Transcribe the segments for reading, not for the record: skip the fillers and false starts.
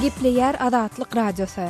Gepleýär Azatlyk Radiosy.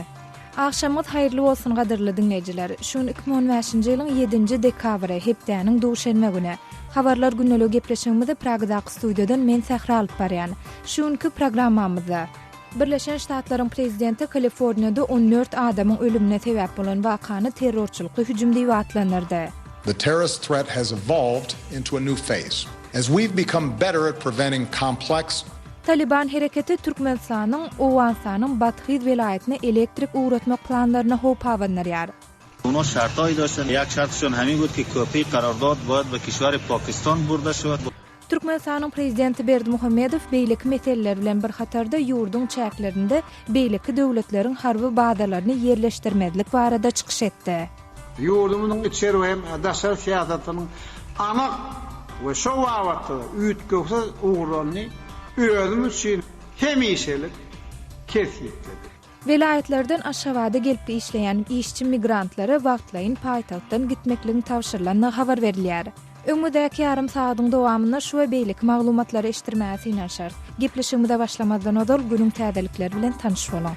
Agşamyňyz haýyrly bolsun gadyrly diňleýjiler. Şu gün 2015-nji ýylyň 7-nji dekabry, hepdäniň duşenbe güni. Habarlar gündeliği gepleşigimizi Pragadaky studiýadan men Sähra alyp barýan. Şu günki programmamyzda. Birleşen Ştatlaryň prezidenti Kaliforniýada 14 adamyň ölümine sebäp bolan wakany terrorçylykly hüjüm diýip atlandyrdy. The terrorist threat has evolved into a new phase as we've become better at preventing complex, Talyban hereketi Türkmenistanyň Owganystanyň Bathyz welaýatyna elektrik ugratmak planlaryna howp abandyrýar. Olar şartaý daştan, ýak şartşon hemi bud ki köpi karardad boýad be kişweri Pakistan burda şewad. Türkmenistanyň Prezidenti Berdimuhamedow beýleki meseleler bilen bir hatarda ýurduň çäklerinde beýleki döwletleriň harby bazalaryny ýerleşdirmezlik barada çykyş etdi. Ýurdumyzyň içeri we hem daşary syýasatynyň anyk we şo babatda-da üýtgewsiz ugurlaryny özüm üçin hemişelik kesgitledim. Welaýatlardan Aşgabada gelip işleýän işçi migrantlara wagtlaýyn paýtagtdan gitmekligiň tabşyrylandygy habar berilýär. Öňümizdäki ýarym sagadyň dowamynda şu we beýleki maglumatlary eşitdirmäge synanyşarys. Gepleşigimize başlamazdan ozal günüň täzelikleri bilen tanyş boluň.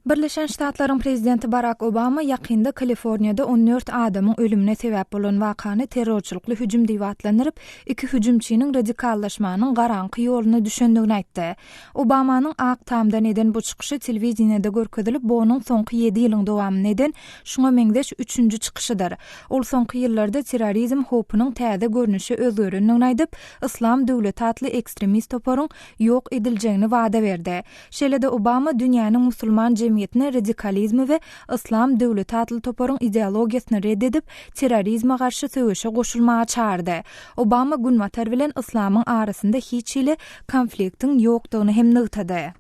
Birleşen Ştatlaryň prezidenti Barak Obama ýakynda Kaliforniýada 14 adamyň ölümine sebäp bolan wakany terrorçylykly hüjüm diýip atlandyryp, iki hüjümçiniň radikallaşmanyň garaňky ýoluna düşendigini aýtdy. Obamanyň Ak Tamdan eden bu çykyşy telewideniýede görkezilip, bu onuň soňky ýedi ýylyň dowamynda eden şuňa meňzeş üçünji çykyşydyr. Ol soňky ýyllarda terrorizm howpunyň täze görnüşe özgerendigini aýdyp, Yslam döwleti atly ekstremist toparyň ýok ediljegini wada berdi. Şeýle-de Obama dünýäniň musulman jemgyýetine radikalizmi we Yslam döwleti atly toparyň ideologiýasyny red edip, terrorizme garşy söweşe goşulmaga çagyrdy. Obama Günbatar bilen Yslamyň arasynda hiç hili konfliktiň ýokdugyny hem nygtady.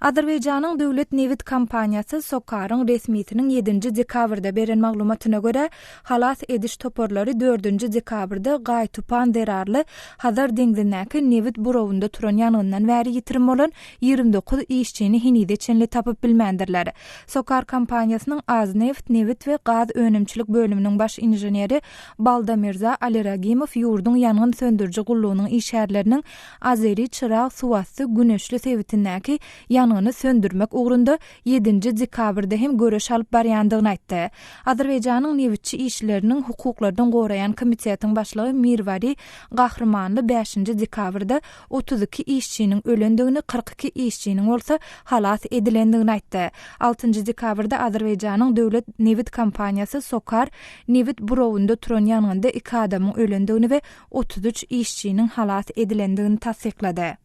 Azerbaýjanyň döwlet nebit kompaniýasy SOCAR-yň resmisiniň ýedinji dekabrda beren maglumatyna görä, halas ediş toparlary dördünji dekabrda gaý-tupan zerarly Hazar deňzindäki nebit burawynda turan ýangyndan bäri ýitirim bolan 29 işçini henize çenli tapyp bilmändirler. SOCAR kompaniýasynyň Azneft nebit we gaz önümçilik bölüminiň baş inženeri Baldamirza Aliragimow ýurduň ýangyn söndüriji gullugynyň işgärleriniň Azeri Çyrag suwasty güneşli sebitindäki ýangyny söndürmek ugrunda ýedinji dekabrda hem göreş alyp barýandygyny aýtdy. Azerbaýjanyň nebitçi işçileriniň hukuklaryny goraýan komitetiň başlygy Mirwali Gahrymanly bäşinji dekabrda 32 işçiniň ölendigini, 42 işçiniň bolsa halas edilendigini aýtdy. Altynjy dekabrda Azerbaýjanyň döwlet nebit kompaniýasy SOCAR nebit burawynda turan ýangynda iki adamyň ölendigini we 33 işçiniň halas edilendigini tassyklady.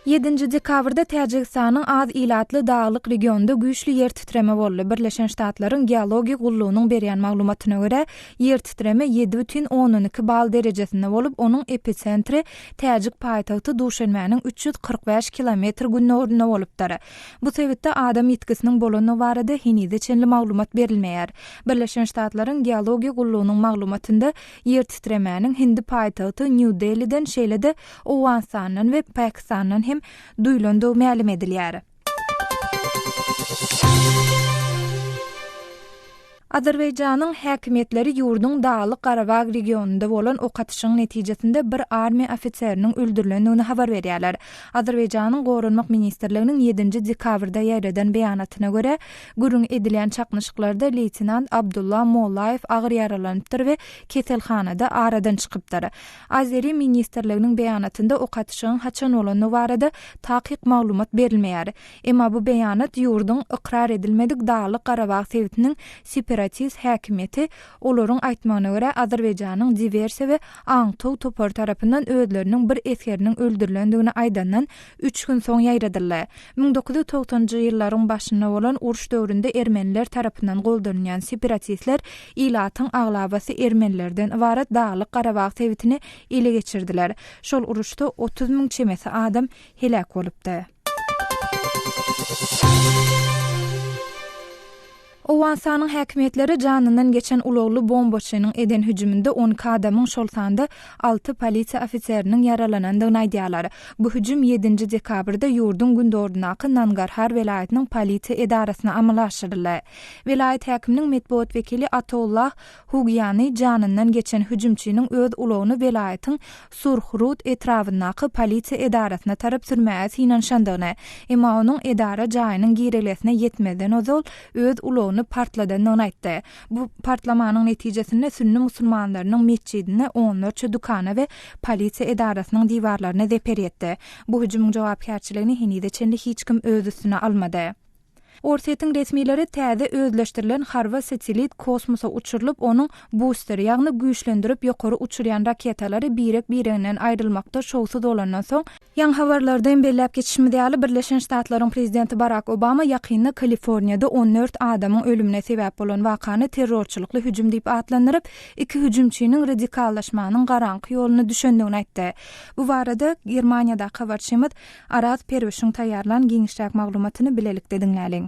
Ýedinji dekabrda Täjigistanyň az ilatly daglyk regionynda güýçli ýer titreme boldy. Birleşen Ştatlaryň Geologiýa gullugynyň berýän maglumatyna görä, ýer titreme 7,2 bal derejesinde bolup, onuň episentri täjik paýtagty Duşenbäniň 345 kilometr gündogarynda bolupdyr. Bu sebitde adam ýitgisiniň bolandygy barada henize çenli maglumat berilmeýär. Birleşen Ştatlaryň Geologiýa gullugynyň maglumatynda ýer titremäniň hindi paýtagty Nýu-Deliden, şeýle-de Owganystandan we Pakistandan hem duýlandygy mälim edilýär. Azerbaýjanyň häkimiýetleri ýurduň Daglyk-Garabag regionynda bolan ok atyşygyň netijesinde bir armiýa ofiseriniň öldürilendigini habar berýärler. Azerbaýjanyň Goranmak ministrliginiň ýedinji dekabrda ýaýradan beýanatyna görä, gürrüňi edilýän çaknyşyklarda leýtenant Abdulla Mollaýew agyr ýaralanypdyr we keselhanada aradan çykypdyr. Azeri ministrliginiň beýanatynda ok atyşygyň haçan bolandygy barada takyk maglumat berilmeýär. Emma bu beýanat ýurduň ykrar edilmedik Daglyk-Garabag sebitiniň separatist häkimiýeti, olaryň aýtmagyna görä, Azerbaýjanyň diwersiýa we aňtaw topary tarapyndan özleriniň bir esgeriniň öldürilendigini aýdandan üç gün soň ýaýradyldy. 1990-njy ýyllaryň başynda bolan uruş döwründe ermeniler tarapyndan goldanylýan separatistler ilatyň aglabasy ermenilerden ybarat Daglyk-Garabag sebitini ele geçirdiler. Şol uruşda 30 müň çemesi adam heläk bolupdy. Owganystanyň häkimiýetleri janyndan geçen ulagly bombaçynyň eden hüjüminde 12 adamyň, şol sanda alty polisiýa ofiseriniň ýaralanandygyny aýdýarlar. Bu hüjüm ýedinji dekabrda ýurduň gündogaryndaky Nangarhar welaýatynyň polisiýa edarasyna amala aşyryldy. Welaýat häkiminiň metbugat wekili Ataullah Hugýany janyndan geçen hüjümçiniň öz ulagyny welaýatyň Surh-Rud etrabyndaky polisiýa edarasyna tarap sürmäge synanyşandygyny, emma onuň edara jaýynyň girelgesine ýetmezden ozal öz ulagyny partladandygyny aýtdy. Bu partlamanyň netijesinde sünni musulmanlarynyň metjidine, onlarça dükana we polisiýa edarasynyň diwarlaryna zeper ýetdi. Bu hüjümiň jogapkärçiligini henize çenli hiç kim öz üstüne almady. Orsýetiň resmileri täze özleşdirilen harby satellit kosmosa uçurylyp, onuň busteri, ýagny güýçlendirip ýokary uçurýan raketalary birek-bireginden aýrylmakda şowsuz bolandan soň, Ýaňy habarlarda hem belläp geçişimiz ýaly, Birleşen Ştatlaryň prezidenti Barak Obama ýakynda Kaliforniýada 14 adamyň ölümine sebäp bolan wakany terrorçylykly hüjüm diýip atlandyryp, iki hüjümçiniň radikallaşmanyň garaňky ýoluna düşendigini aýtdy. Bu barada Germaniýadaky habarçymyz Araz Perwişiň taýýarlan giňişräk maglumatyny bilelikde diňläliň.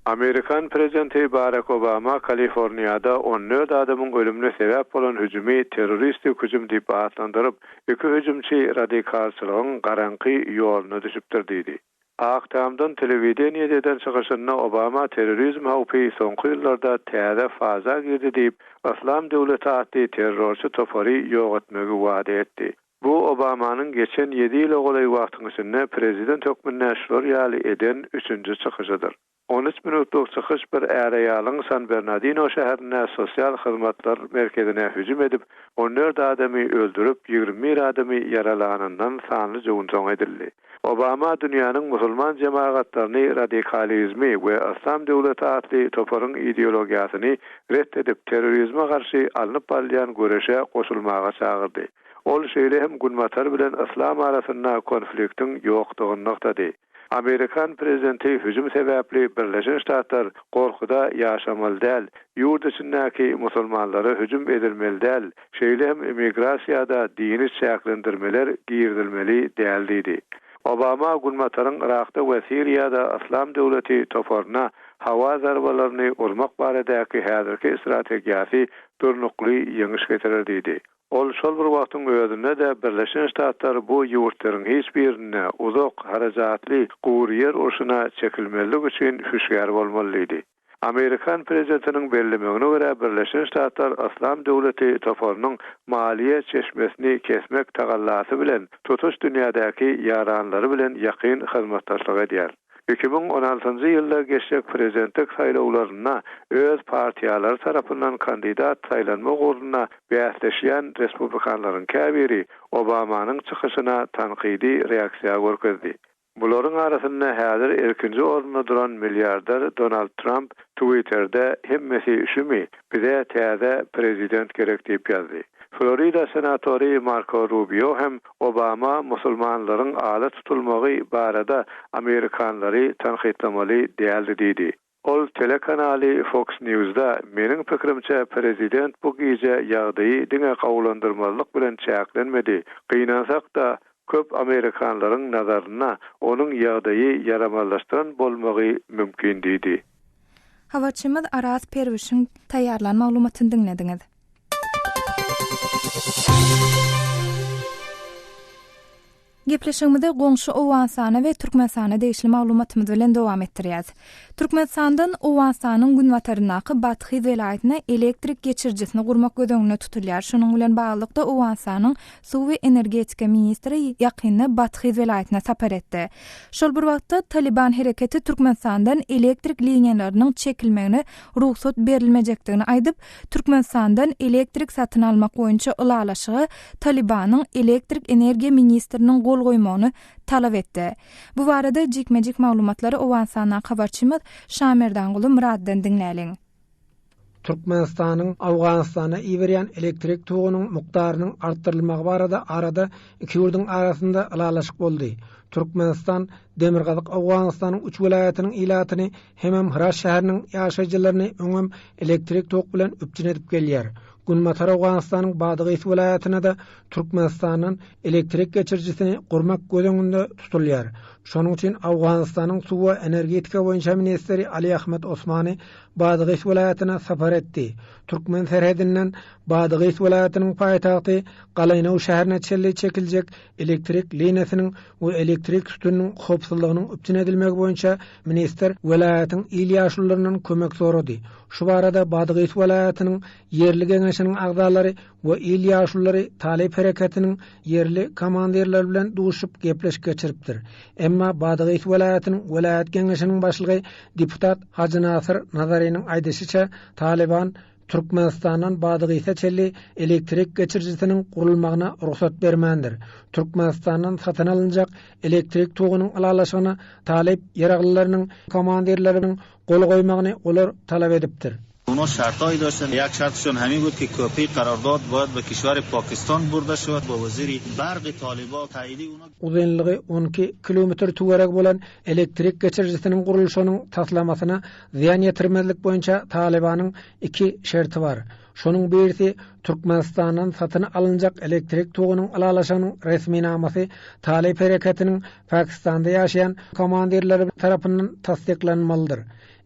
Amerikan prezidenti Barak Obama Kaliforniýada 14 adamyň ölümine sebäp bolan hüjümi terroristik hüjüm diýip atlandyryp, iki hüjümçi radikalçylygyň garaňky ýoluna düşüpdir diýdi. Ak Tamdan telewideniýede eden çykyşynda Obama terrorizm howpy soňky ýyllarda täze faza girdi diýip, Yslam döwleti atly terrorçy topary ýok etmegi wada etdi. Bu Obamanyň geçen ýedi ýyla golaý wagtyň içinde prezident hökmünde şular ýaly eden üçünji çykyşydyr. 13 minutlyk çykyş bir är-aýalyň San Bernardino şäherinde sosial hyzmatlar merkezine hüjüm edip, 14 adamy öldürip, 21 adamy ýaralanyndan sanlyja gün soň edildi. Obama dünýäniň musulman jemagatlaryny radikalizmi we Yslam döwleti atly toparyň ideologiýasyny ret edip, terrorizme garşy alnyp barylýan göreşe goşulmaga çagyrdy. Ol şeýle hem Günbatar bilen Yslam arasynda konfliktiň ýokdugyny nygtady. Amerikan prezidenti hüjüm sebäpli Birleşen Ştatlar gorkuda ýaşamaly däl, ýurt içindäki musulmanlara hüjüm edilmeli däl, şeýle hem immigrasiýada dini çäklendirmeler girizilmeli däl diýdi. Obama Günbataryň Yrakda we Siriýada Yslam döwleti toparyna howa zarbalaryny urmak baradaky häzirki strategiýasy durnukly ýeňiş getirer diýdi. Ol şol bir wagtyň özünde-de Birleşen Ştatlar bu ýurtlaryň hiç birinde uzak, harajatly gury ýer urşuna çekilmezlik üçin hüşgär bolmaly diýdi. Amerikan prezidentiniň bellemegine görä, Birleşen Ştatlar Yslam döwleti toparynyň maliýe çeşmesini kesmek tagallasy bilen tutuş dünýädäki ýaranlary bilen ýakyn hyzmatdaşlyk edýär. 2016-njy ýylda geçjek prezidentlik saýlawlarynda öz partiýalary tarapyndan kandidat saýlanmak ugrunda bäsleşýän respublikanlaryň käbiri Obamanyň çykyşyna tankydy reaksiýa görkezdi. Bularyň arasynda häzir ilkinji orunda duran milliarder Donald Tramp Twitterde hemmesi şümi, bize täze prezident gerek diýip ýazdy. Florida senatory Marko Rubio hem Obama musulmanlaryň ala tutulmagy barada amerikanlary tankytlamaly däldi diýdi. Ol telekanaly Fox News-da, Meniň pikirimçe, prezident bu gije ýagdaýy diňe gowulandyrmazlyk bilen çäklenmedi. Gynansak-da, köp amerikanlaryň nazarynda onuň ýagdaýy ýaramazlaşdyran bolmagy mümkin diýdi. Habarçymyz Araz Perwişiň taýýarlan maglumatyny diňlediňiz. Gepleşigimizi goňşy Owganystana we Türkmenistana degişli maglumatymyz bilen dowam etdirýäs. Türkmenistandan Owganystanyň günbataryndaky Bathyz welaýatyna elektrik geçirijisini gurmak göz öňünde tutulýar. Şunuň bilen baglylykda Owganystanyň suw we energetika ministri ýakynda Bathyz welaýatyna sapar etdi. Şol bir wagtda, Talyban hereketi Türkmenistandan elektrik liniýalarynyň çekilmegine rugsat berilmejekdigini aýdyp, Türkmenistandan elektrik satyn almak boýunça ylalaşyga Talybanyň elektrik energiýa ministriniň gol goýmagyny talap etdi. Bu barada jikme-jik maglumatlary Owganystandaky habarçymyz Şamerdanguly Myratdan diňläliň. Türkmenistanyň Owganystana iberýän elektrik togunyň mukdarynyň artdyrylmagy barada arada iki ýurduň arasynda ylalaşyk boldy. Türkmenistan Demirgazyk Owganystanyň üç welaýatynyň ilatyny hemem Hyrat şäheriniň ýaşaýjylaryny öňem elektrik tok bilen üpjün edip gelýär. Günbatar Owganystanyň Badygys welaýatyna-da Türkmenistandan elektrik geçirijisini gurmak göz öňünde tutulýar. Şonuň üçin Owganystanyň suw we energetika boýunça ministri Ali Ahmed Osmani Badagys welaýatyna sapar etdi. Türkmen serhedinden Badagys welaýatynyň paýtagty Galaýnow şäherine çenli çekiljek elektrik liniýasynyň we elektrik sütüniniň howpsuzlygynyň üpjün edilmegi boýunça ministr welaýatyň il ýaşulularyndan kömek sorady. Şu barada Badagys welaýatynyň ýerli geňeşiniň agzalary we il ýaşululary talyp hereketiniň ýerli komandirleri bilen duşup gepleşik geçiripdir. Emma Badagys welaýatynyň welaýat geňeşiniň başlygy deputat Hajynasyr Nazarynyň aýdyşyça, Talyban Türkmenistandan Badygysa çenli elektrik geçirijisiniň gurulmagyna rugsat bermändir. Türkmenistandan satyn alynjak elektrik togunyň ylalaşygyna talyp ýaraglylarynyň komandirleriniň gol goýmagyny olar talap edipdir. اونا شرطهایی داشتن یک شرطشون همین بود که کپی قرارداد باید به کشور پاکستان برده شود با وزیر برق طالبا تاییدی اونا Uzynlygy 12 kilometr töweregi bolan elektrik geçirijisiniň gurluşygynyň taslamasyna zyýan ýetirmezlik boýunça Talybanyň iki şerti bar. Şonuň birisi Türkmenistandan satyn alynjak elektrik togunyň ylalaşygynyň resminamasy Talyp hereketiniň Pakistanda ýaşaýan komandirleri tarapyndan tassyklanmalydyr.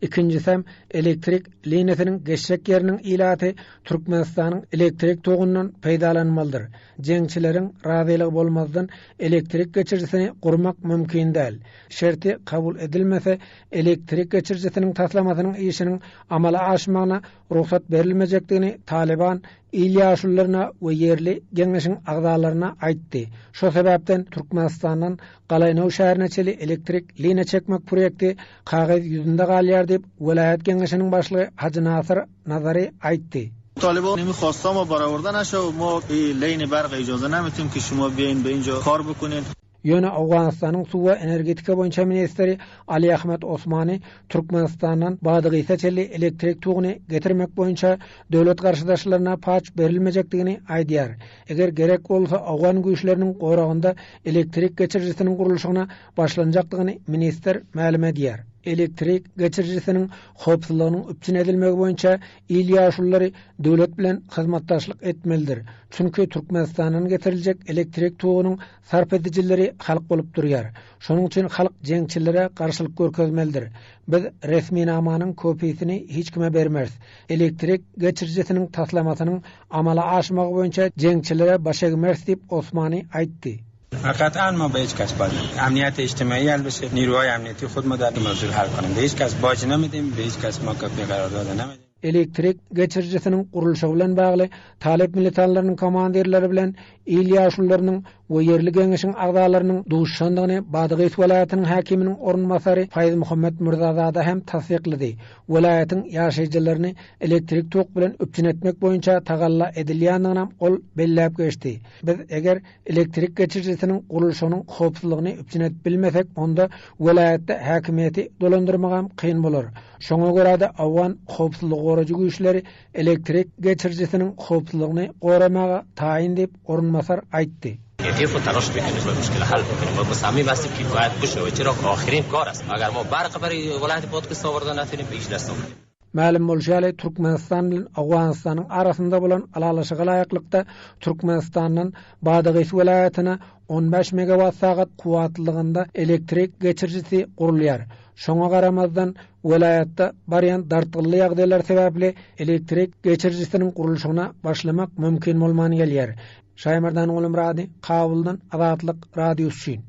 Ikinjisem, elektrik liniýasynyň geçjek ýeriniň ilaty Türkmenistanyň elektrik togundan peýdalanmalydyr. Jeňçileriň razylygy bolmazdan elektrik geçirijisini gurmak mümkin däl. Şerti kabul edilmese, elektrik geçirijisiniň taslamasynyň işiniň amala aşmagyna rugsat berilmejekdigini Talyban il ýaşulularyna we ýerli geňeşiň agzalaryna aýtdy. Şo sebäpden Türkmenistandan Galaýnow şäherine çenli elektrik liniýa çekmek proýekti kagyz ýüzünde galýar diýip, welaýat geňeşiniň başlygy Hajynasyr Nazary aýtdy. طالبان نمی خواستا ما برآورده نشه و ما لین برق اجازه نمیتیم که شما بیاین به اینجا کار بکنین. Ýöne Owganystanyň suw we energetika boýunça ministri Ali Ahmed Osmani Türkmenistandan Badygysa çenli elektrik toguny getirmek boýunça döwlet garşydaşlaryna paç berilmejekdigini aýdýar. Eger gerek bolsa owgan güýçleriniň goragynda elektrik geçirijisiniň gurluşygyna başlanjakdygyny ministr mälim edýär. Elektrik geçirijisiniň howpsuzlygynyň üpjün edilmegi boýunça il ýaşululary döwlet bilen hyzmatdaşlyk etmelidir. Çünki Türkmenistandan getiriljek elektrik togunyň sarp edijileri halk bolup durýar. Şonuň üçin halk jeňçilere garşylyk görkezmelidir. Biz resminamanyň kopiýasyny hiç kime bermeris. Elektrik geçirijisiniň taslamasynyň amala aşmagy boýunça jeňçilere baş egmeris diýip, Osmani aýtdy. قطعا ما به هیچ کس باج نمیدیم امنیت اجتماعی حل بشه نیروهای امنیتی خود ما در موضوع حل کنیم به هیچ کس باج نمیدیم به هیچ کس ما کپی قرارداد نمیدیم Elektrik geçirijisiniň gurluşygy bilen bagly talyp militanlarynyň komandirleri bilen il ýaşulularynyň we ýerli geňeşiň agzalarynyň duşuşandygyny Badagys welaýatynyň häkiminiň orunbasary Faýzmuhammet Mürzazada hem tassyklady. Welaýatyň ýaşaýjylaryny elektrik tok bilen üpjün etmek boýunça tagalla edilýändiginem ol belläp geçdi. Biz eger elektrik geçirijisiniň gurluşygynyň howpsuzlygyny üpjün edip bilmesek, onda welaýatda häkimiýeti dolandyrmagam kyn bolar. Şoňa görä-de owgan howpsuzlygy goraýjy güýçleri elektrik geçirijisiniň howpsuzlygyny goramaga taýyn diýip, orunbasar aýtdy. Mälim bolşy ýaly, Türkmenistan bilen Owganystanyň arasynda bolan ylalaşyga laýyklykda, Türkmenistandan Badagys welaýatyna 15 megawat sagat kuwwatlylygynda elektrik geçirijisi gurulýar. Şoňa garamazdan, welaýatda barýan dartgynly ýagdaýlar sebäpli elektrik geçirijisiniň gurluşygyna başlamak mümkin bolman gelýär. Şaýmerdan Gulmyrady, Kabuldan Azatlyk Radiosy üçin.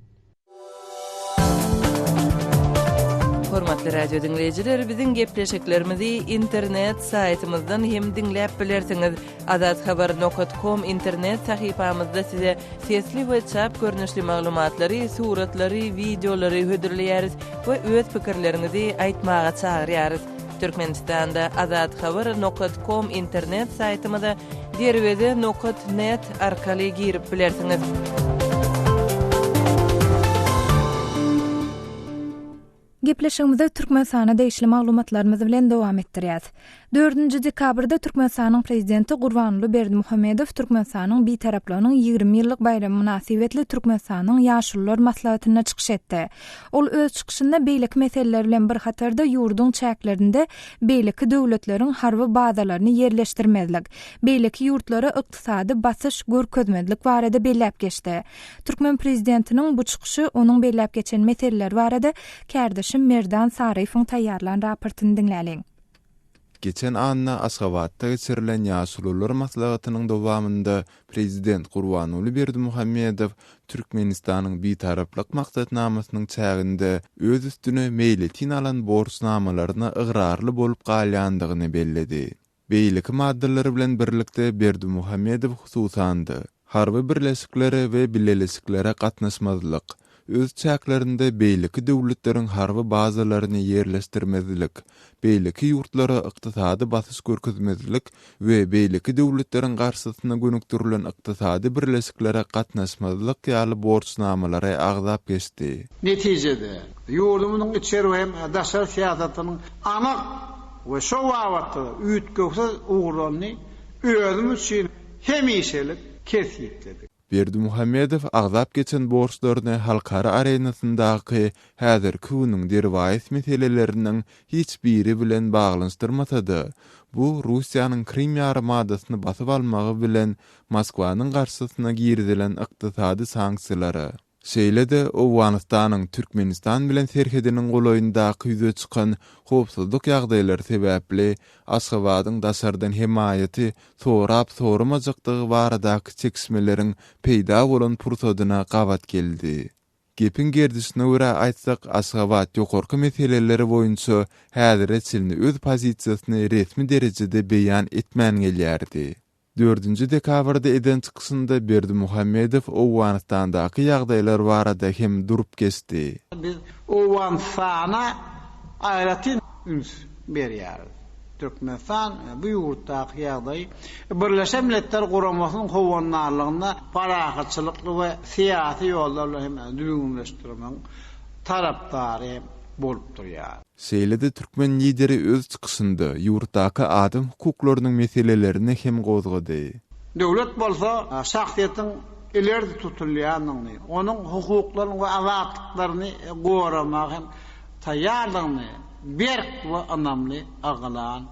Hormatly radio diňleýjiler, biziň gepleşiklerimizi internet saýtymyzdan hem diňläp bilersiňiz. Azathabar nokat kom internet sahypamyzda size sesli we çap görnüşli maglumatlary, suratlary, wideolary hödürleýäris we öz pikirleriňizi aýtmaga çagyrýarys. Türkmenistanda Azathabar nokat kom internet saýtymyza Derweze nokat net arkaly girip bilersiňiz. Gepleşigimizi Türkmenistana degişli maglumatlarymyz bilen dowam etdirýäs. Dördünji dekabrda Türkmenistanyň Prezidenti Gurbanguly Berdimuhamedow Türkmenistanyň Bitaraplygynyň 20 ýyllyk baýramy mynasybetli Türkmenistanyň Ýaşulular maslahatynda çykyş etdi. Ol öz çykyşynda beýleki meseleler bilen bir hatarda ýurduň çäklerinde beýleki döwletleriň harby bazalaryny ýerleşdirmezlik, beýleki ýurtlara ykdysady basyş görkezmezlik barada belläp geçdi. Türkmen prezidentiniň bu çykyşy, onuň belläp geçen meseleleri barada kärdeşim Merdan Saryýewiň taýýarlan raportyny diňläliň. Geçen anna Aşgabatda geçirilen Ýaşulular maslahatynyň dowamynda Prezident Gurbanguly Berdimuhamedow Türkmenistanyň Bitaraplyk maksatnamasynyň çäginde öz üstüne meýletin alan borçnamalaryna ygrarly bolup galýandygyny belledi. Beýleki maddalar bilen birlikde Berdimuhamedow hususan-da, harby birleşiklere we bileleşiklere gatnaşmazlyk, öz çäklerinde beýleki döwletleriň harby bazalaryny ýerleşdirmezlik, beýleki ýurtlara ykdysady basyş görkezmezlik we beýleki döwletleriň garşysyna gönükdirilen ykdysady birleşiklere gatnaşmazlyk ýaly borçnamalary agzap geçdi. Netijede, ýurdumyzyň içeri hem daşary syýasatynyň anyk we şo babatda-da üýtgewsiz ugurlaryny özüm üçin hemişelik kesgitledik. Berdimuhamedow agzap geçen borçlaryny halkara arenasyndaky häzirki günüň derwaýys meseleleriniň hiç biri bilen baglanyşdyrmasa-da, bu Russiýanyň Krym ýarymadasyny basyp almagy bilen Moskwanyň garşysyna girizilen ykdysady sanksiýalara, Şeýle-de, Owganystanyň Türkmenistan bilen serhediniň golaýyndaky ýüze çykan howpsuzlyk ýagdaýlary sebäpli Aşgabadyň daşardan hemaýaty sorap-soramajakdygy baradaky çekişmeleriň peýda bolan pursadyna gabat geldi. Gepiň gerdişine görä aýtsak, Aşgabat ýokarky meseleler boýunça häzire çenli öz pozisiýasyny resmi derejede beýan etmän gelýärdi. Dördünji dekabrda eden çykyşynda Berdimuhamedow Owganystandaky ýagdaýlar barada hem durup geçdi. Biz Owganystana aýratyn üns berýäris. Türkmenistan bu ýurtdaky ýagdaýy Birleşen Milletler Guramasynyň howandarlygynda parahatçylykly we syýasy ýollar bilen hem düzgünleşdirmegiň tarapdary bolup durýar. Şeýle-de türkmen Lideri öz çykyşynda ýurtdaky adam hukuklarynyň meselelerini hem gozgady. Döwlet bolsa şahsyýetiň ileri tutulýandygyny, onuň hukuklaryny we azatlyklaryny goramaga hem taýýardygyny berk we ynamly yglan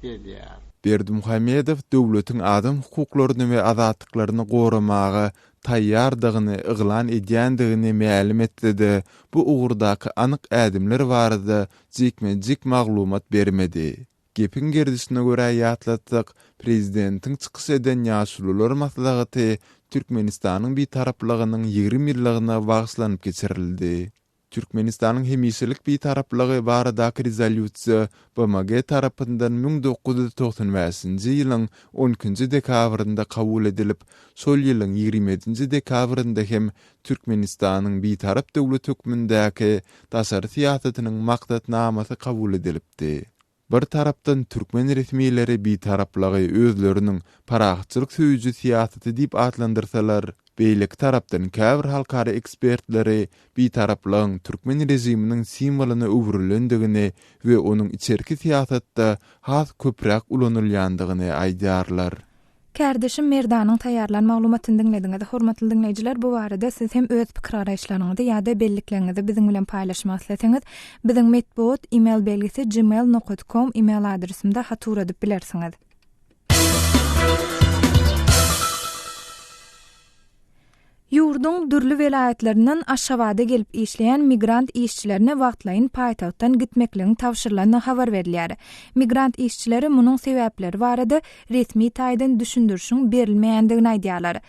edýär. Berdimuhamedow döwletiň adam hukuklaryny we azatlyklaryny goramaga taýýardygyny yglan edýändigini mälim etse-de, bu ugurdaky anyk ädimler barada jikme-jik maglumat bermedi. Gepiň gerdişine görä ýatlatsak, prezidentiň çykyş eden Ýaşulular maslahaty Türkmenistanyň Bitaraplygynyň 20 ýyllygyna bagyşlanyp geçirildi. Türkmenistanyň hemişelik Bitaraplygy baradaky Rezolýusiýa BMG tarapyndan 1995-nji ýylyň on ikinji dekabrynda kabul edilip, şol ýylyň ýigrimi ýedinji dekabrynda hem Türkmenistanyň Bitarap döwlet hökmündäki daşary syýasatynyň Maksatnamasy kabul edilipdi. Bir tarapdan türkmen resmileri bitaraplygy özleriniň parahatçylyk söýüji syýasaty diýip atlandyrsalar, beýleki tarapdan käbir halkara ekspertleri bitaraplygyň türkmen režiminiň simwolyna öwrülendigini we onuň içerki syýasatda has köpräk ulanylýandygyny aýdýarlar. Kärdeşim Merdanyň taýýarlan maglumatyny diňlediňiz. Hormatly diňleýjiler, bu barada siz hem öz pikir-garaýyşlaryňyzy ýa-da bellikleriňizi biziň bilen paýlaşmak isleseňiz, biziň metbugat email belgisi gmail nokat kom email adresimde hat ugradyp bilersiňiz. Ýurduň dürli welaýatlaryndan Aşgabada gelip işleýän migrant işçilerine wagtlaýyn paýtagtdan gitmekligiň tabşyrylandygy habar berilýär. Migrant işçileri munuň sebäpleri barada resmi taýdan düşündirişiň berilmeýändigini aýdýarlar.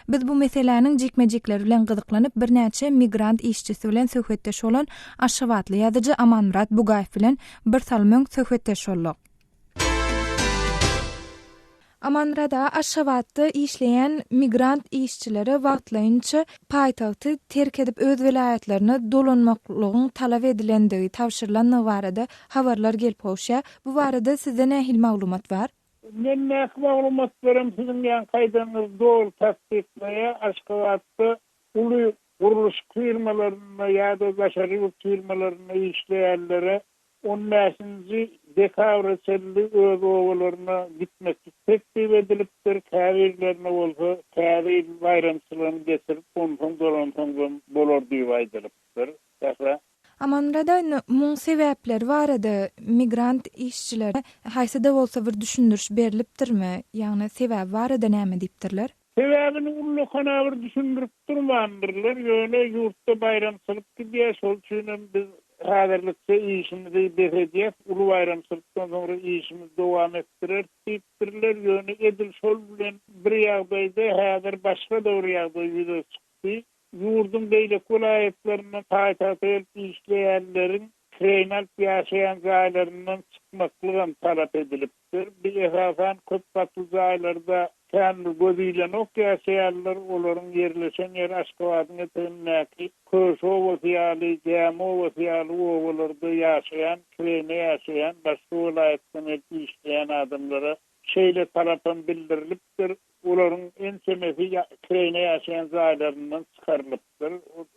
Biz bu meseläniň jikme-jikleri bilen gyzyklanyp, birnäçe migrant işçisi bilen söhbetdeş bolan aşgabatly ýazyjy Amanmyrat Bugaýew bilen bir salym öň söhbetdeş bolduk. Amanmyrat aga, Aşgabatda işleýän migrant işçilere wagtlaýynça paýtagty terk edip öz welaýatlaryna dolanmaklygyň talap edilendigi, tabşyrylandygy barada habarlar gelip gowuşýar. Bu barada sizde nähili maglumat bar? Mendäki maglumatlaram siziň ýaňky aýdanyňyzy doly tassyklaýar. Aşgabatda uly. Gurluşyk firmalarynda ýa-da daşary ýurt firmalarynda işleýänlere on bäşinji dekabra çenli öz obalaryna gitmeklik teklip edilipdir, käbirlerine bolsa Täze ýyl baýramçylygyny geçirip, onsoň dolansaňzam bolar diýip aýdylypdyr. Sähra. Amanmyrat indi muň sebäpleri barada migrant işçilere haýsy-da bolsa bir düşündiriş berlipdirmi? Ýagny sebäbi barada näme diýipdirler? Sebäbini ullakan-a bir düşündirip durmandyrlar, ýöne ýurtda baýramçylyk gidýär, şol üçinem biz häzirlikçe işimizi bes edýäs, uly baýramçylykdan soňra işimizi dowam etdireris diýipdirler, ýöne edil şol bilen bir ýagdaýda häzir başga-da bir ýagdaý ýüze çykdy. Ýurduň beýleki welaýatlaryndan paýtagta gelip işleýänleriň kireýine alyp ýaşaýan jaýlaryndan çykmaklygam talap edilipdir. Bu esasan köp gatly jaýlarda kän bir göz ilenok ýaşaýanlar, olaryň ýerleşen ýeri Aşgabadyň etegindäki Köşi obasy ýaly, Gämi obasy ýaly obalarda ýaşaýan, kireýine ýaşaýan, başga welaýatdan gelip işleýän adamlara Şeýle talapam bildirilipdir, olaryň ençemesi kireýine ýaşaýan jaýlaryndan çykarylypdyr.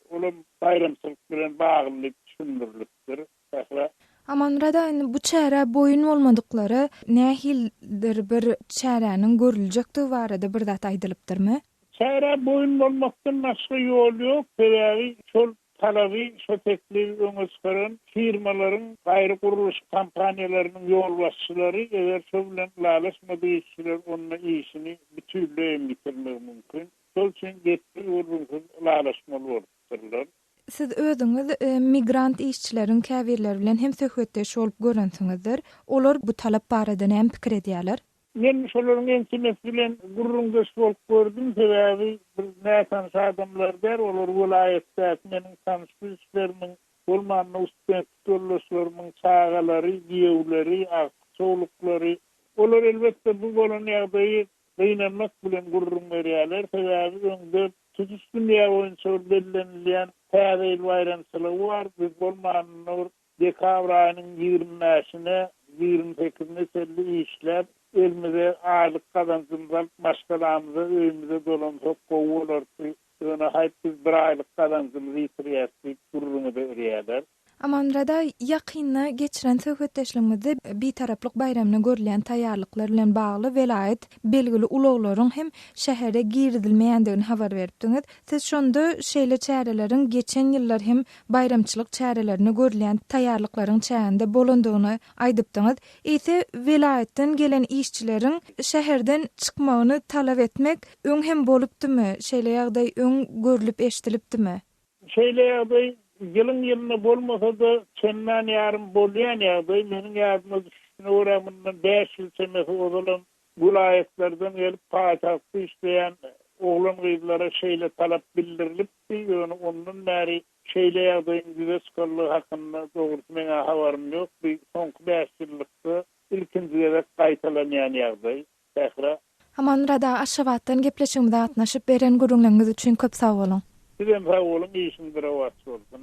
Olam baýramçylyk bilen bagly diýip düşündirilipdir. Sähra. Amanmyrat aga, indi bu çärä boýun bolmadyklara nähilidir bir çäräniň görüljekdigi barada bir zat aýdylypdyrmy? Çärä boýun bolmakdan başga ýol ýok, sebäbi şol Talaby şo teklibi öňe çykaran firmalaryň, gaýry gurluşyk kompaniýalarynyň ýolbaşçylary eger şo bilen ylalaşmadyk işçiler onda işini bütinleý hem ýitirmegi mümkin. Şol üçin gepsiz-gürrüňsiz ylalaşmaly bolupdyrlar. Siz özüňiz migrant işçileriň käbirleri bilen hem söhbetdeş bolup görensiňizdir. Olar bu talap barada näme pikir edýärler? Men şolaryň ençemesi bilen gürrüňdeş bolup gördüm, sebäbi bir nätanyş adamlar däl, olar welaýatdaky meniň tanyş-bilişlerimiň, bolmanda studentlik ýoldaşlarymyň çagalary, giýewleri, agtyk-çowluklary. Olar, elbetde, bu bolan ýagdaýy gynanmak bilen gürrüň berýärler, sebäbi öňde tutuş dünýä boýunça bir bellenilýän Täze ýyl baýramçylygy bar, biz bolmanynda bir Dekabr aýynyň 25-ine, 28-ine çenli işläp, elimize aýlyk gazanjymyzy alyp, maşgalamyza, öýümize dolansak gowy bolardy. Ýöne haýp biz bir aýlyk gazanjymyzy ýitirýäs diýip gürrüňe berýärler. Amanmyrat aga, ýakynda geçiren söhbetdeşligimizde Bitaraplyk baýramyna görülýän taýýarlyklar bilen bagly welaýat belgili ulaglaryň hem şähere girizilmeýändigini habar beripdiňiz. Siz şonda şeýle çäreleriň geçen ýyllar hem baýramçylyk çärelerine görülýän taýýarlyklaryň çäginde bolandygyny aýdypdyňyz. Eýse, welaýatdan gelen işçileriň şäherden çykmagyny talap etmek öň hem bolupdymy? Şeýle ýagdaý öň görlüp-eşidilipdimi? Şeýle ýagdaý ýylyň-ýylyna bolmasa-da, çendan ýarym bolýan ýagdaý. Meniň ýadyma düşüşine görä, mundan bäş ýyl çemesi ozalam Welaýatlardan gelip paýtagtda işleýän oglan-gyzlara şeýle talap bildirilipdi, ýöne ondan bäri şeýle ýagdaýyň ýüze çykanlygy hakynda dogrusy meň-ä habarym ýok. Bu soňky bäşýyllykda ilkinji gezek gaýtalanýan ýagdaý. Sähra. Amanmyrat aga Aşgabatdan gepleşigimize gatnaşyp beren gürrüňleriňiz üçin köp sag boluň. Sizem sag boluň işiňiz rowaç bolsun.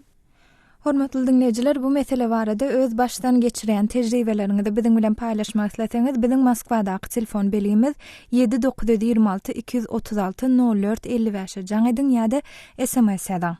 Hormatly diňleýjiler, bu mesele barada öz başdan geçirýän tejribeleriňizi biziň bilen paýlaşmak isleseňiz, biziň Moskwadaky telefon belgimiz ýedi 926 236 04 55-e jaň ediň ýa-da sms ýazyň.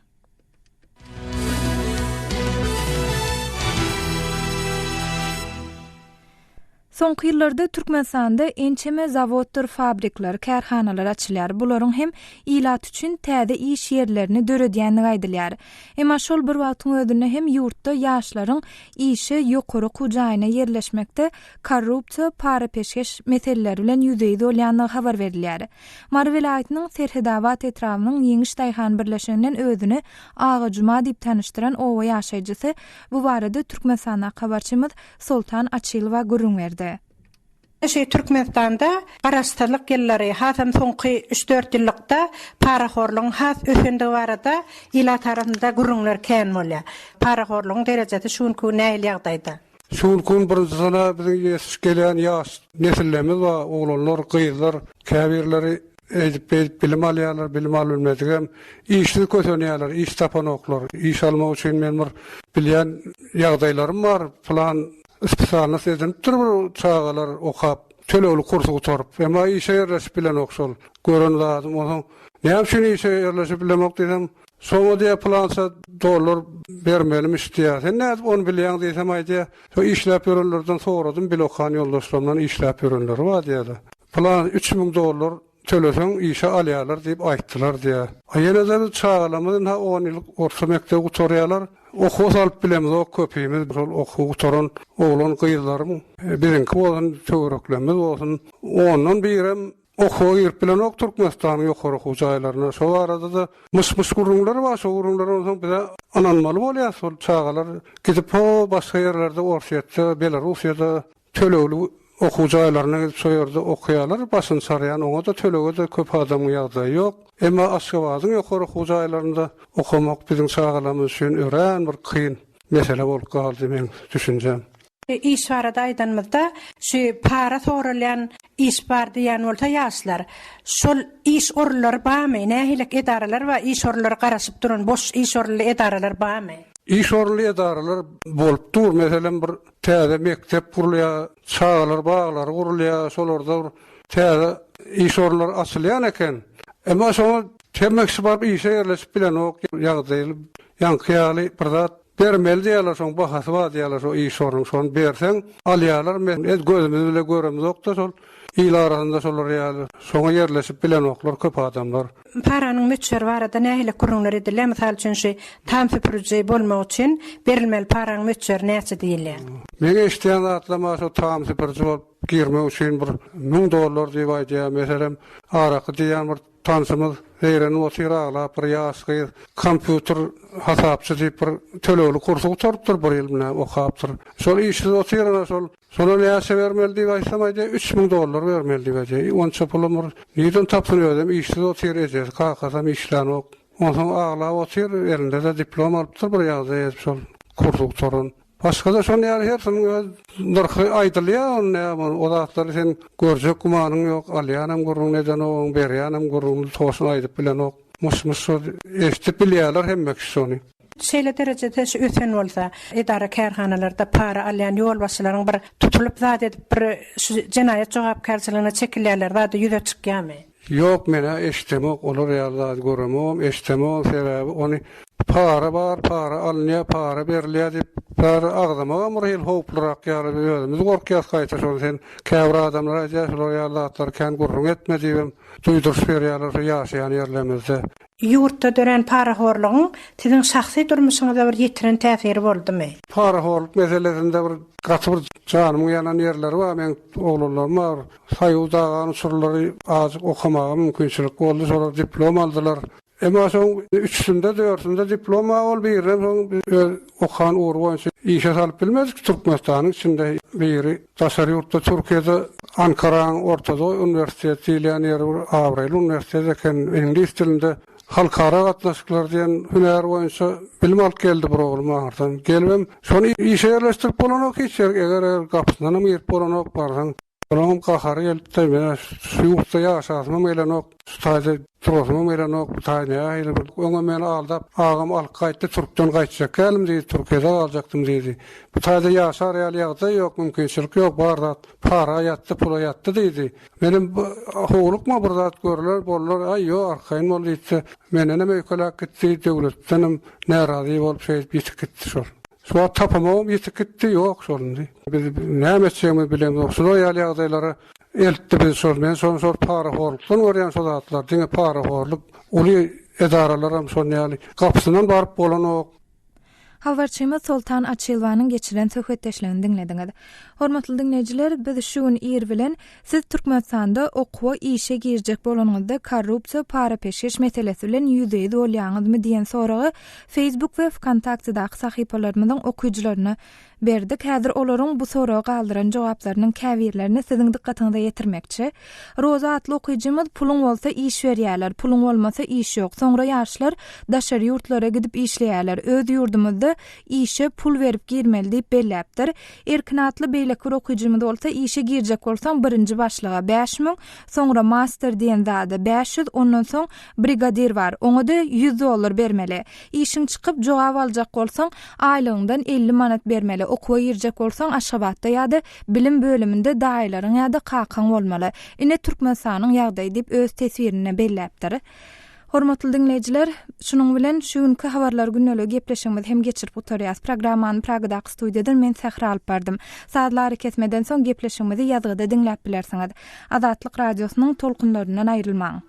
Soňky ýyllarda Türkmenistanda ençeme zawoddyr fabrikler, kärhanalar açylýar. Bularyň hem ilat üçin täze iş ýerlerini döredýändigi aýdylýar. Emma şol bir wagtyň özünde hem ýurtda ýaşlaryň işe, ýokary okuw jaýyna ýerleşmekde korrupsiýa, para-peşgeş meseleleri bilen ýüzbe-ýüz bolýandygy habar berilýär. Mary welaýatynyň Serhedabat etrabynyň Ýeňiş daýhan birleşiginden özüni Aga Juma diýip tanyşdyran oba ýaşaýjysy bu barada Türkmenistandaky habarçymyz Soltan Açylowa gürrüň berdi. Şu Türkmenistanda garaşsyzlyk ýyllary, hasam soňky üç-dört ýyllykda parahorlugyň has ösendigi barada ilat arasynda gürrüňler kän bolýar. Parahorlugyň derejesi şu günki gün nähili ýagdaýda? Şu günki gün birinjisine biziň ýetişip gelýän ýaş nesillerimiz bar, oglanlar, gyzlar, käbirleri eýdip-beýdip bilim alýarlar, bilim alybilmedigem işsiz kösenýärler, iş tapanoklar. Iş almak üçin men bir bilýän ýagdaýlarym bar, pylan spesialnost edinipdir bir çagalar okap, tölegli kursy gutaryp, emma işe ýerleşip bilenok şol. Gören zadym, onsoň näme üçin işe ýerleşip bilemok diýsem, Şoňa diýýär pylança dollar bermelimiş diýýär. Sen nädip ony bilýäň diýsem aýdýar, şo işläp ýörenlerden soradym, bil okan ýoldaşlarymdan işläp ýörenleri bar diýýär-de. Pylan 3000 dollar töleseň işe alýarlar diýip aýtdylar diýýär. A ýene-de biz çagalarymyz ynha on ýyllyk orta mekdebi gutarýarlar. Okuwa salyp bilemizok köpimiz şol okuwy gutaran oglan gyzlaryň biziňki bolsun töwereklerimiz bolsun ondan birem Okuwa girip bilenok Türkmenistanyň ýokary okuw jaýlaryna. Şo barada-da myş-myş gürrüňler bar. Şo gürrüňlere onsoň bize ynanmaly bolýas. Şol çagalar gidip ho başga ýerlerde Orsýetde, Belarussiýada tölegli okuw jaýlaryna gidip şo ýerde okaýarlar. Başyny çarýan oňa-da tölege-de köp adamyň ýagdaýy ýok. Emma Aşgabadyň ýokary okuw jaýlarynda okamak biziň çagalarymyz üçin örän bir kyn mesele bolup galdy meň düşünjäm. Iş barada aýdanymyzda, şu para soralýan iş bar diýýän bolsa ýaşlar, şol iş orunlary barmy, nähilek edaralar bar, iş orunlary garaşyp duran boş iş orunly edaralar barmy? Iş orunly edaralar bolup dur, meselem bir täze mekdep gurulýar, çagalar baglary gurulýar, şolarda bir täze iş orunlary açylýan eken. Emma şoňa hemme kişi baryp işe ýerleşip bilenok, ýagdaýly ýaňky ýaly bir zat Bermeli diýýärler şoň bahasy bar diýýärler şo iş ornuň şony berseň alýarlar men ez gözümiz bile göremizokda şol il arasynda şolar ýaly şoňa ýerleşip bilenoklar köp adamlar. Paranyň möçberi barada nähili gürrüňler edilýär mysal üçin şu tam süpüriji bolmak üçin berilmeli paraň möçberi näçe diýilýär. Meň eşidýän zatlarym şo tam süpüriji bolup girmek üçin bir 1000 dollar diýip aýdýar meselem araky diýýän bir Tanşymyz zeýrenip otyr aglap bir ýaş gyz kompýuter hasapçy diýip bir tölegli kursy gutarypdyr bir ýyl mine okapdyr. Şol işsiz otyr ana şol şona näçe bermeli diýip aýtsam aýdýar 3000 dollar bermeli diýip aýdýar. Onça pulam bir nirden tapsyn özem işsiz otyr ejesi kakasam işlänok. Onsoň aglap otyr elinde-de diplom alypdyr bir ýagdaý edip şol kursy gutaran. Başga-da şon ýaly hersiniň öz nyrhy aýdylýar, ony näme ony o zatlary sen görjek gümanyň ýok, alýanam gürrüňini edenok, berýänem gürrüňini toşun aýdyp bilenok. Myş-myş şo eşidip bilýärler hemme kişi şony. Şeýle derejede şu ösen bolsa, edara-kärhanalarda para alýan ýolbaşçylaryň bir tutulyp zat edip bir şu jenaýat jogapkärçiligine çekilýärler zady ýüze çykýarmy? Ýok menä eşdemok olar ýaly zady göremogam eşdemogam sebäbi ony para bar para alynýa para berilýä diýip bäri agzamagam bir hili howplyrak ýaly biz özümiz gorkýas gaýta şony sen käbir adamlar aýdýa şular ýaly zatlary kän gürrüň etme diýibem duýduryş berýäler şu ýaşaýan ýerlerimizde. Ýurtda dörän parahorlugyň siziň şahsy durmuşyňyza bir ýetiren täsiri boldumy? Parahorluk meselesinde bir gaty bir janymyň ýanan ýerleri bar meň oglanlarym bar Soýuz dagan uçurlary azjyk okamaga mümkinçilik boldy, şolar diplom aldylar. Emma şoň üçüsinde, dördüsinde diplom bar, ol birinem soň öz okan ugry boýunça işe salyp bilmedik. Türkmenistanyň içinde biri daşary ýurtda Türkiýede Ankaranyň Ortadoý uniwersiteti diýilýän ýeri bir abraýly uniwersitet eken, iňlis dilinde halkara gatnaşyklary diýen hünär boýunça bilim alyp geldi bir oglum aňyrdan. Gelibem şony işe ýerleşdirip bolanok hiç ýerik, eger-eger gapysyndanam girip bolanok barsaň. Olaňam gahary gelipdir, men-ä şu ýurtda ýaşasymam gelenok, şu taýda durasymam gelenok, bu taý nähili bir, öňem meni aldap, agam alyp gaýtdy, türkden gaýtjak däldim diýdi, Türkiýede galjakdym diýdi. Bu taýda ýaşar ýaly ýagdaý ýok, mümkinçilik ýok, bar zat para ýatdy, pula ýatdy diýdi. Menem howlukma bir zat görler, bolar, aý ýok, arkaýyn bol diýdi-de, mendenem öýkeläp gitdi, döwletdenem närazy bolup şeýdip ýitip gitdi şol. Şu wagt tapamogam ýitip gitdi, ýok şol indi. Biz näme etjegimizi bilemzok. Şular ýaly ýagdaýlara eltdi bizi şol. Men şony şol parahorlukdan görýän şo zatlary. Diňe parahorluk. Uly edaralaram şon ýaly. Gapysyndan baryp bolanok. Habarçymyz Soltan Açylowanyň geçiren söhbetdeşligini diňlediňiz. Hormatly diňleýjiler, biz şu gün ir bilen Siz Türkmenistanda okuwa, işe girjek bolanyňyzda korrupsiýa, para-peşgeş meselesi bilen ýüzbe-ýüz bolýaňyzmy diýen soragy Facebook we Wkontaktedaky sahypalarymyzyň okyjylaryna berdik. Häzir olaryň bu soraga galdyran jogaplarynyň käbirlerini siziň dykgatyňyza ýetirmekçi. Roza atly okyjymyz Puluň bolsa iş berýärler, puluň bolmasa iş ýok. Soňra ýaşlar daşary ýurtlara gidip işleýärler. Öz ýurdumyzda işe pul berip girmeli diýip belläpdir. Erkin atly beýleki bir okyjymyz bolsa işe girjek bolsaň birinji başlyga 5000, soňra master diýen zada 500, ondan soň brigadir bar, oňa-da 100 dollar bermeli. Işiň çykyp jogap aljak bolsaň aýlygyňdan 50 manat bermeli. Okuwa girjek bolsaň Aşgabatda ýa-da bilim bölüminde daýylaryň ýa-da kakaň bolmaly. Ine Türkmenistanyň ýagdaýy diýip öz teswirinde belläpdir. Hormatly diňleýjiler, şunuň bilen şu günki Habarlar gündeliği gepleşigimizi hem geçirip gutarýas. Programmany Pragadaky studiýadan men Sähra alyp bardym. Sazly arakesmeden soň gepleşigimizi ýazgyda diňläp bilersiňiz. Azatlyk Radiosynyň tolkunlaryndan aýrylmaň.